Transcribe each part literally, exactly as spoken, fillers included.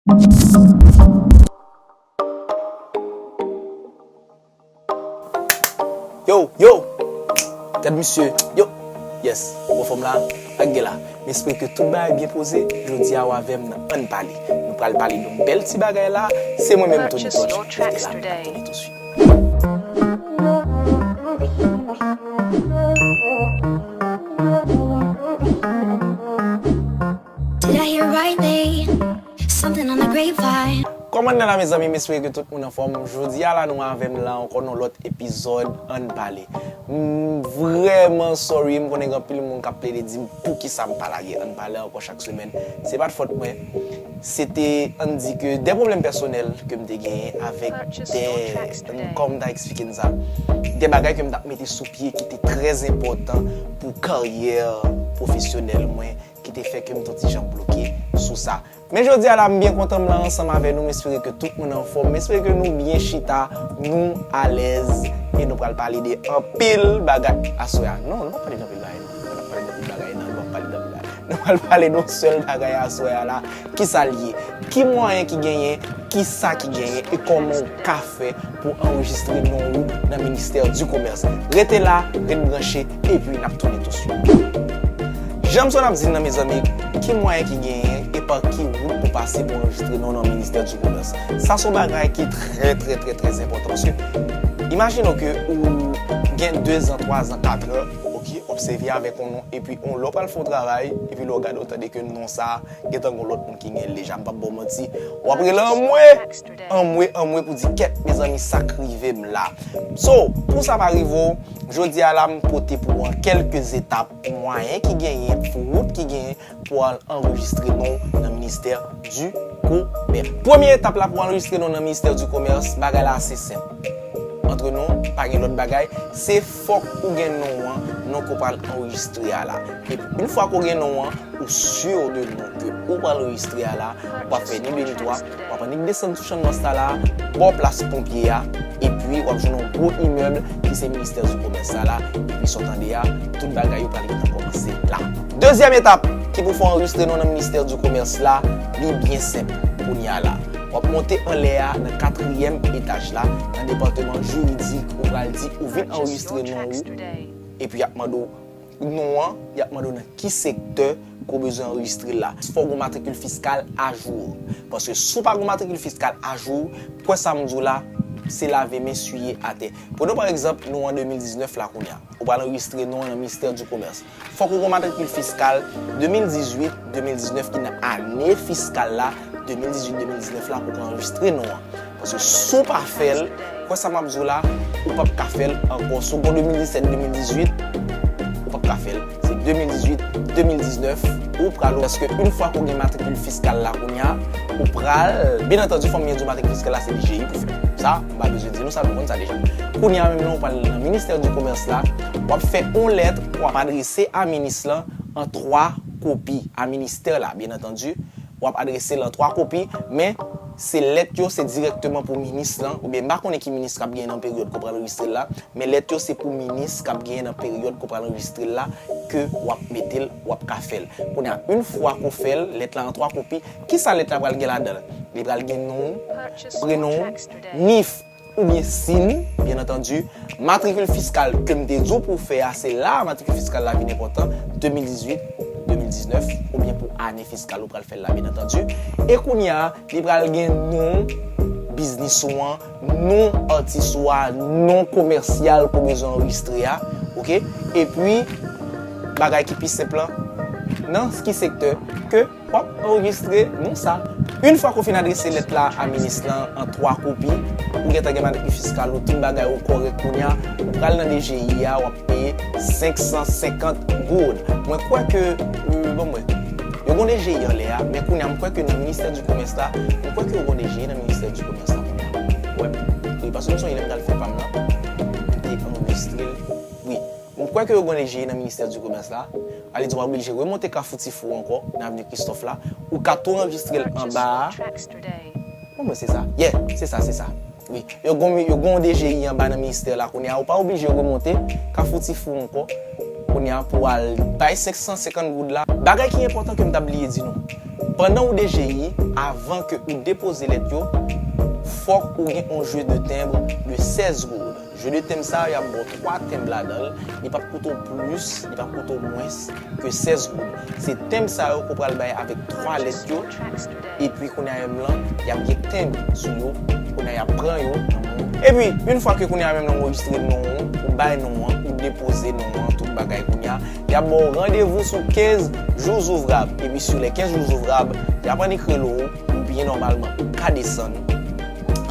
Yo, yo! Gad misye, yo! Yes, ou anfòm la? Ak gen la. M espere ke tout bagay byen poze. Jodi a, w avè m nan Ann Pale. Nou pral pale de yon bèl ti bagay la. Se mwen menm, Tony Touch. Rete la, n ap tounen tou swit. Did I hear rightly? Something on the grapevine. Kòman n ye la, mezanmi? M espere ke tout moun anfòm. Jodi a la, nou avè m la ankò nan lòt epizòd Ann Pale. M vrèman sorry, m konnen gen anpil moun k ap plede di m poukisa m pa lage Ann Pale ankò chak semèn. Se pa t fòt mwen. Se te, ann di ke, de pwoblèm pèsonèl ke m te genyen avèk de, kòman m ta eksplike n sa? De bagay ke m t ap mete sou pye ki te trè enpòtan pou karyè pwofesyonèl mwen, ki te fè ke m t on ti jan bloke sou sa. Men jodi a la, m byen kontan m la ansanm avè nou. M espere ke tout moun anfòm. M espere ke nou byen chita, nou alèz. E nou pral pale de anpil bagay aswè a. Non, nou pa pale de anpil bagay, non. Nou pa pale de anpil bagay, non. Nou pa pale de anpil bagay. Nou pral pale de yon sèl bagay aswè a la. Kisa l ye? Ki mwayen ki genyen? Kisa ki genyen? E kòman w ka fè pou anrejistre non ou nan ministè di komès? Rete la, ret branche, epi n ap tounen tou swit. Jan m sot ap di n nan, mezanmi, ki mwayen ki genyen e pa ki wout pou pase pou anrejistre non w nan ministè di komès? Sa se yon bagay ki trè, trè, trè, trè enpòtan. Paske, imajine w ke ou gen de zan, twa zan, kat zan, oke, w ap sèvi avèk yon non, epi yon lè w pral fè yon travay, epi lè w gade, w tande ke non sa a, gentan gen lòt moun ki gen l deja. M p ap ba w manti. W ap rele anmwe, anmwe, anmwe pou di, kèt, mezanmi, sa k rive m la. So, pou sa pa rive w, jodi a la, m pote pou w an kèlke etap, mwayen ki genyen, wout ki genyen pou al anrejistre non w nan ministè di komès. Premye etap la pou anrejistre non w nan ministè di komès, bagay la ase senp. Antre nou, pa gen lòt bagay, se fòk ou gen non w an, non ke w pral anrejistre a la. Epi, yon fwa ke w gen non w an, ou si de non ke ou pral anrejistre a la, w ap fè ni de ni twa, w ap annik desann sou chann bas la, bò plas ponpye a, epi w ap jwenn yon gwo imèb ki se ministè di komès la la, epi sa w tande a, tout bagay yo pral gentan kòmanse la. Dezyèm etap ki pou fè w anrejistre non w nan ministè di komès la, li byen senp kounye a la. W ap monte anlè a nan katriyèm etaj la, nan depatman jiridik, ou pral di ou vin anrejistre non ou, epi y ap mande w non an, y ap mande w nan ki sektè ke w bezwen anrejistre l la. Fò w gen matrikil fiskal ajou. Paske si w pa gen matrikil fiskal ajou, kwè sa m di w la, se lave men siye atè. Pran pa egzanp, nou an de mil diznèf la kounye a. Ou pral anrejistre non w nan ministè di komès. Fòk ou gen matrikil fiskal de mil dizuit, de mil diznèf ki nan ane fiskal la, de mil dizuit, de mil diznèf la pou w ka anrejistre non an. Paske si w pa fè l, kwè sa m ap di w la, ou p ap ka fè l ankò. Si w gen de mil disèt, de mil dizuit, ou p ap ka fè l. Se de mil dizuit, de mil diznèf, ou pral, paske yon fwa ke w gen matrikil fiskal la kounye a, ou pral, byen antandi, fò m byen di w matrikil fiskal la se D G I pou fè. Sa, m pa bezwen di nou sa, nou konn sa deja. Kounye a menm nan, ou pral nan ministè di komès la, w ap fè yon lèt, w ap adrese a minis lan an twa kopi, a ministè la, byen antandi, w ap adrese l an twa kopi, men se lèt yo, se dirèkteman pou minis lan, oubyen m pa konnen ki minis k ap genyen nan peryòd ke w pral anrejistre l la, men lèt yo se pou minis k ap genyen nan peryòd ke w pral anrejistre l la, ke w ap mete l, w ap ka fè l. Kounye a, yon fwa ke w fè l, lèt la an twa kopi, kisa lèt la pral gen ladan l? Li pral gen non w, prenon w, nif, oubyen sin, byen antandi, matrikil fiskal ke m te di w pou w fè a, se la a matrikil fiskal la vin enpòtan, de mil dizuit, de mil diznèf, oubyen pou ane fiskal ou pral fè l la, byen antandi. E kounye a, li pral gen non biznis ou an, non atis ou a, non komèsyal ke w bezwen anrejistre a, oke? Epi, bagay ki pi senp lan, nan ki sektè ke w ap anrejistre non sa. Yon fwa ke w fin adrese lèt la a minis lan an twa kopi, ou gentan gen matrikil fiskal ou, tout bagay ou kòrèk kounye a, ou pral nan D G I a, w ap peye senk san senkant goud. Mwen kwè ke, euh, bon, mwen, yo gen D G I anlè a, men kounye a, m kwè ke nan ministè di komès la, m kwè ke yo gen D G I nan ministè di komès la kounye a. Wi, paske m sonje lè m t al fè pa m nan, m te anrejistre l. Wi. M kwè ke yo gen D G I nan ministè di komès la. Ale di w pa oblije remonte Kafou Tifou ankò, nan avni Kristòf la. Ou ka tou anrejistre l anba a. Bon, mwen se sa. Yeah, se sa, se sa. Wi. Yo gen, yo gen D G I anba nan ministè la kounye a. Ou pa oblije remonte Kafou Tifou ankò. Kounye a pou al bay senk san senkant goud la. Bagay ki enpòtan ke m t ap bliye di nou. Pandan ou D G I, avan ke ou depoze lèt yo, fòk ou gen yon jeu de timbre de sèz goud. Jeu de timbre sa, y ap ba w twa timbre ladan l, li p ap koute w plis, li p ap koute w mwens ke sèz goud. Se timbre sa yo ke w pral bay avèk twa lèt yo, epi kounye a menm lan, y ap gen timbre sou yo, kounye a y ap pran yo nan men w. Epi, yon fwa ke kounye a menm lan ou anrejistre non w, ou bay non an, ou depoze non an, tout bagay kounye a, y ap ba w randevou sou kenz jou ouvrab. Epi sou lè kenz jou ouvrab, y ap annik rele w, ou byen nòmalman, ou ka desann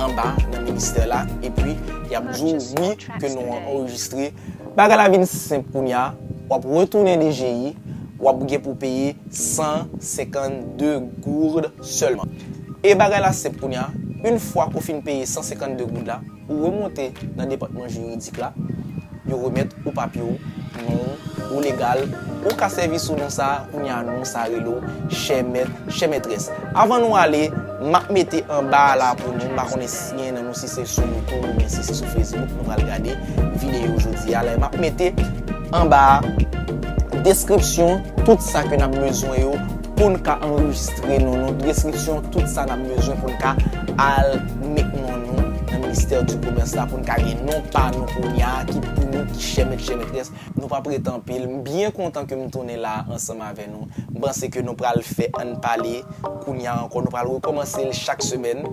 anba nan ministè la, epi y ap di w wi ke non an anrejistre. Bagay la vin senp kounye a, w ap retounen D G I, w ap gen pou peye san senkannde goud sèlman. E bagay la senp kounye a, yon fwa ke w fin peye san senkannde goud la, ou remonte nan depatman jiridik la, yo remèt ou papye w, non w, ou legal, ou ka sèvi sou non sa a, kounye a non sa a rele w chè mèt, chè mètrès. Avan nou ale, m ap mete anba a la pou nou, m pa konnen si gen nan nou, si se sou YouTube oubyen si se sou Facebook, nou pral gade videyo jodi a la, m ap mete anba a deskripsyon tout sa ke n ap bezwen yo pou n ka anrejistre non nou, deskripsyon tout sa n ap bezwen pou n ka al met non nou nan ministè di komès la, pou n ka gen non pa nou kounye a, ki pou nou, ki chè mèt, chè mètrès. Nou p ap rete anpil. M byen kontan ke m tounen la ansanm avè nou. M panse ke nou pral fè Ann Pale kounye a ankò. Nou pral rekòmanse l chak semèn.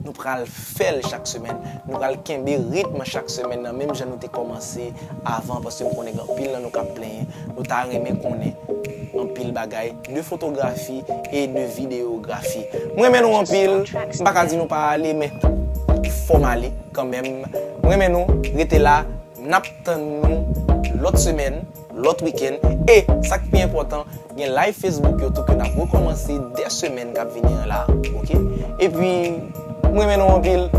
Nou pral fè l chak semèn. Nou pral kenbe ritm chak semèn nan, menm jan nou te kòmanse avan, paske m konnen gen anpil nan nou k ap plenyen. Nou ta renmen konnen anpil bagay de fotografi e de videyografi. M renmen nou anpil. M pa ka di nou pa ale, men fò m ale kanmenm. M renmen nou. Rete la. N ap tann nou lòt semèn, lòt wikenn. E, sa k pi enpòtan, gen live Facebook yo tou ke n ap rekòmanse dè semèn k ap vini an la, oke? Epi, m renmen nou anpil.